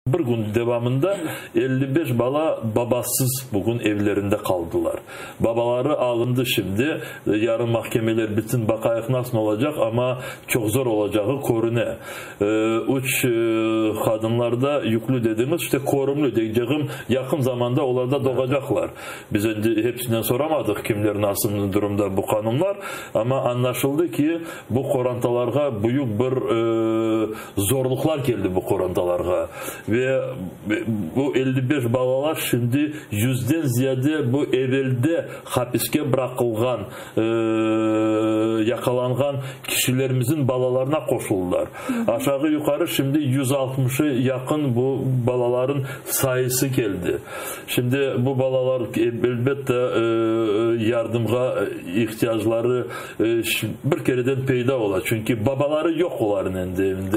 Bir kün devamında 55 bala babasız bugün evlerinde qaldılar. Babaları alındı şimdi, yarın mahkemeler bitsin, baqayıq nasıl olacaq, amma çoq zor olacağı körüne. Üç qadınlar da yüklü dediñiz, işte körümli deycegim, yaqın zamanda olar da doğacaqlar. Biz endi hepsinden soramadıq, kimler nasıl durumda bu qanunlar, amma añlaşıldı ki, bu qorantalarğa büyük bir zorluqlar keldi bu qorantalarğa. Ve bu 55 balalar şimdi 100-den ziyade bu evelde hapiske bıraqılğan, yaqalanğan kişilerimizin balalarına qoşuldılar. Aşağı yuqarı şimdi 160-ı yaqın bu balaların sayısı keldi. Şimdi bu balalar elbette yardımğa ihtiyacları bir kereden peyda ola. Çünki babaları yoq oların endi evinde.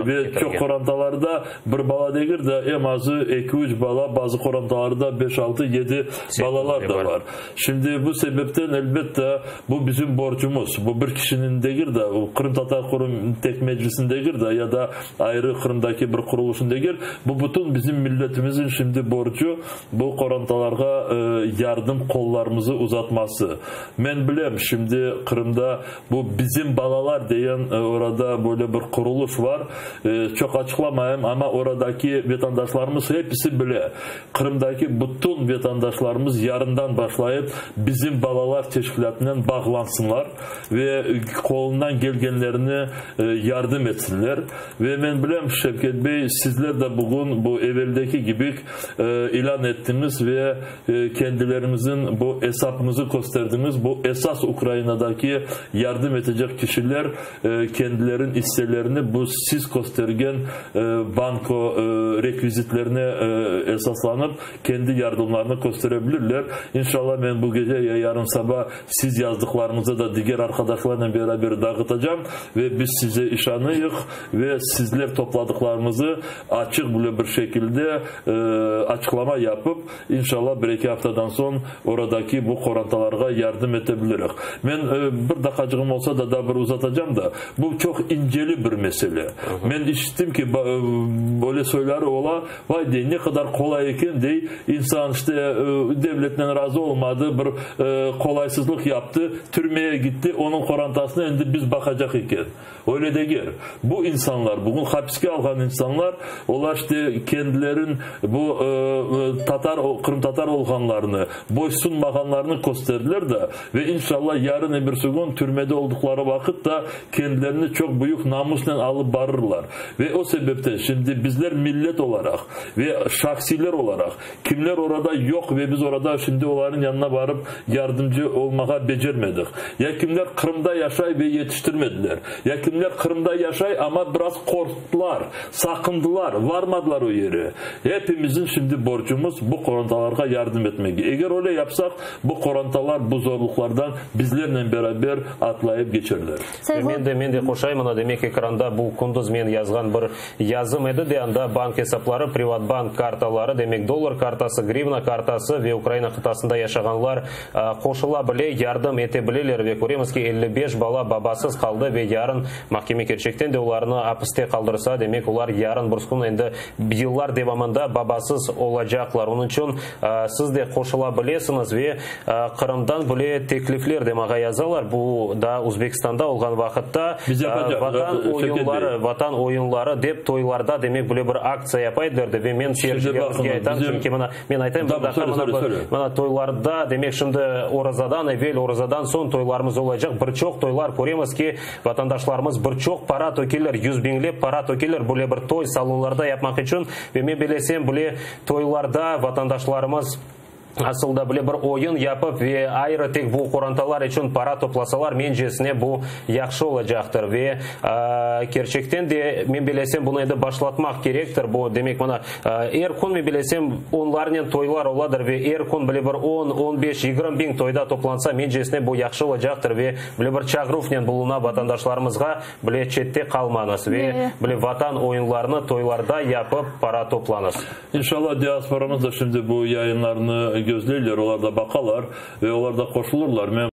Ve çoq qorantalarda bir bala degil de eñ azı 2-3 bala, bazı qorantalarda 5, 6, 7 balalar da bar. Şimdi bu sebepten elbette bu bizim borcumuz. Bu bir kişinin degil de, Qırımtatar Qurum tek meclisin degil de ya da ayrı Qırımdaki bir quruluşın degil. Bu bütün bizim milletimizin şimdi borcu bu qorantalarğa yardım qollarımızı uzatması. Men bilem şimdi Qırımda bu bizim balalar degen orada böyle bir quruluş var. Çoq açıqlamayım amma oradaki vatandaşlarımız hepsi bile. Qırımdaki bütün vatandaşlarımız yarından başlayıp bizim balalar teşkilâtınen bağlansınlar ve qolundan kelgenlerini yardım etsinler. Ve men bilem, Şevket Bey, sizler de bugün bu eveldeki kibi ilân ettiñiz ve kendileriñizin bu esapıñızı kösterdiñiz. Bu esas Ukrainadaki yardım etecek kişiler kendilerin isselerini bu siz köstergen banko rekvizitlerine esaslanıp kendi yardımlarını kösterebilirler. İnşallah men bu gece ya yarın saba siz yazdıqlarıñızı da diger arqadaşlarnen beraber dağıtacağım ve biz size işanıyıq ve sizler topladıqlarıñızı açıq bile bir şekilde açıqlama yapıp, inşallah bir-eki aftadan soñ oradaki bu qorantalarğa yardım etebilirik. Men bir daqqacığım olsa da daa bir uzatacağım da, bu çoq inceli bir mesele. Men işittim ki, böyle soyları ola, vay dey, ne qadar qolay eken dey, insan işte devletnen razı olmadı, bir qolaysızlıq yaptı, türmeye gitti, onıñ qorantasına endi biz baqacaq eken. Öyle degil. Bu insanlar, bugün hapiske alğan insanlar, olar işte kendilerin bu tatar, qırımtatar olğanlarını, boysunmağanlarını kösterdiler da ve inşallah yarın ebirsi kün türmede olduqları vaqıt da kendilerini çoq büyük namusnen alıp barırlar. Ve o sebepten şimdi bizler millet olaraq ve şahsiyler olaraq, kimler orada yoq ve biz orada şimdi oların yanına barıp yardımcı olmağa becermedik. Ya kimler Qırımda yaşay ve yetiştirmediler. Ya kimler Qırımda yaşay, amma biraz qorqtılar, saqındılar, varmadılar o yere. Hepimizin şimdi borcumuz bu qorantalarğa yardım etmege. Eger öyle yapsaq, bu qorantalar bu zorluqlardan bizlernen beraber atlayıp geçerler. Men de, men de qoşayım, mına demek ekranda bu kündüz men yazğan bir yazım edi de, anda bank esapları, Privatbank kartaları, demek dollar kartası, grivna kartası ve Ukraina qıtasında yaşağanlar qoşula bile, yardım ete bileler ve köremiz ki, 55 bala babasız qaldı ve yarın mahkeme kerçekten de olarnı apiste qaldırsa, demek olar yarın bir kün endi yıllar devamında babasız olacaqlar. Onıñ içün siz de qoşula bilesiñiz ve Qırımdan bile teklifler de maña yazalar. Bu da Özbekistanda olğan vaqıtta Vatan oyunları, Vatan oyunları dep toylarda demek bile bir aktsiya yapa ediler de ve men seyircilerimizge aytam, çünki mına men aytayım bir daqqa, mına mına toylarda demek şimdi orazadan evel, orazadan soñ toylarımız olacaq, bir çoq toylar köremiz ki, vatandaşlarımız bir çoq para tökeler, yüz biñlep para tökeler böyle bir toy salonlarda yapmaq içün ve men bilesem bile toylarda vatandaşlarımız asıl da bile bir oyun yapıp ve ayrı tek bu qorantalar içün para toplasalar, mencesine bu yahşı olacaqtır. Ve kerçekten de men bilesem bunı endi başlatmaq kerektir. Bu demek mına er kün men bilesem onlarnen toylar oladır ve er kün bile bir 10, 15, 20 biñ toyda toplansa, mencesine bu yahşı olacaqtır ve bile bir çağıruvnen buluna vatandaşlarımızğa bile çette qalmañız ve bile vatan oyunlarını toylarda yapıp para toplañız. İnşallah diasporamız da şimdi bu yayınlarnı gözleyler, olar da baqalar ve olar da qoşulurlar. Men.